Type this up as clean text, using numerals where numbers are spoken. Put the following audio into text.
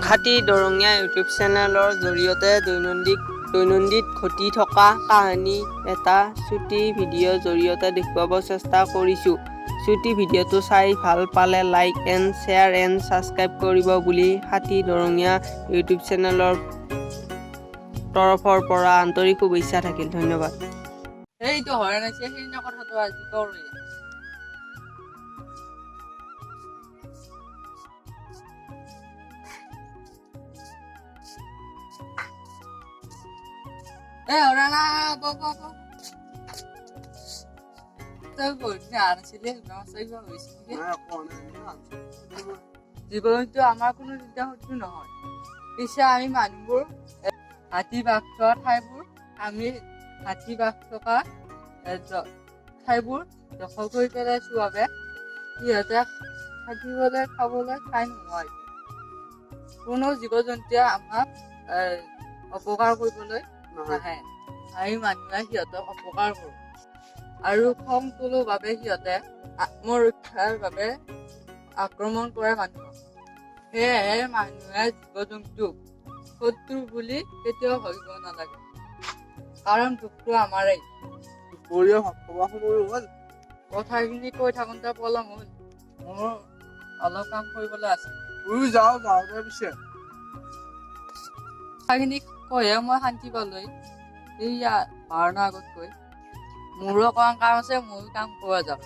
খাটি দৰঙীয়া ইউটিউব চেনেলৰ জৰিয়তে দৈনন্দিন ঘটি থকা কাহিনী এটা চুটি ভিডিঅ'ৰ জৰিয়তে দেখুৱাব চেষ্টা কৰিছোঁ। চুটি ভিডিঅ'টো চাই ভাল পালে like and share and subscribe কৰিব বুলি খাটি দৰঙীয়া ইউটিউব চেনেলৰ তৰফৰ পৰা আন্তৰিক শুভেচ্ছা থাকিল। ধন্যবাদ। সেইটো হৰা নাইছে, সেইদিনা কথাটো আজি কৰো। এ হৰাণা, ব ব ব, তই বহুত দিন অহা নাছিলি, কিবা হৈছে নেকি? জীৱ জন্তু আমাৰ কোনো চিন্তা শত্ৰু নহয়। পিছে আমি মানুহবোৰ হাতী বাঘ থকা ঠাইবোৰ, আমি হাতী বাঘ থকা ঠাইবোৰ দখল কৰি পেলাইছো বাবে সিহঁতে থাকিবলৈ খাবলৈ ঠাই নোহোৱা হৈছে। কোনো জীৱ জন্তুৱে আমাক অপকাৰ কৰিবলৈ নাহে, আমি মানুহে সিহঁতক অপকাৰ কৰোঁ আৰু খং তোলো বাবে সিহঁতে আত্মৰক্ষাৰ বাবে আক্ৰমণ কৰে মানুহক। সেয়েহে মানুহে জীৱ জন্তুক শত্ৰু বুলি কেতিয়াও ভাবিব নালাগে, কাৰণ দুখটো আমাৰেই। দুপৰীয়া ভাত খোৱা সময়ো হ'ল। কথাখিনি কৈ থাকোঁতে পলম হ'ল, মোৰ অলপ কাম কৰিবলৈ আছে। ময়ো যাওঁ, যাওঁ দে পিছে। কথাখিনি কৈহে মই শান্তি পালো। এইয়া ভাওনাৰ আগত কৈ মোৰো অকণমান কাম আছে, ময়ো কাম কৰা যাওঁ।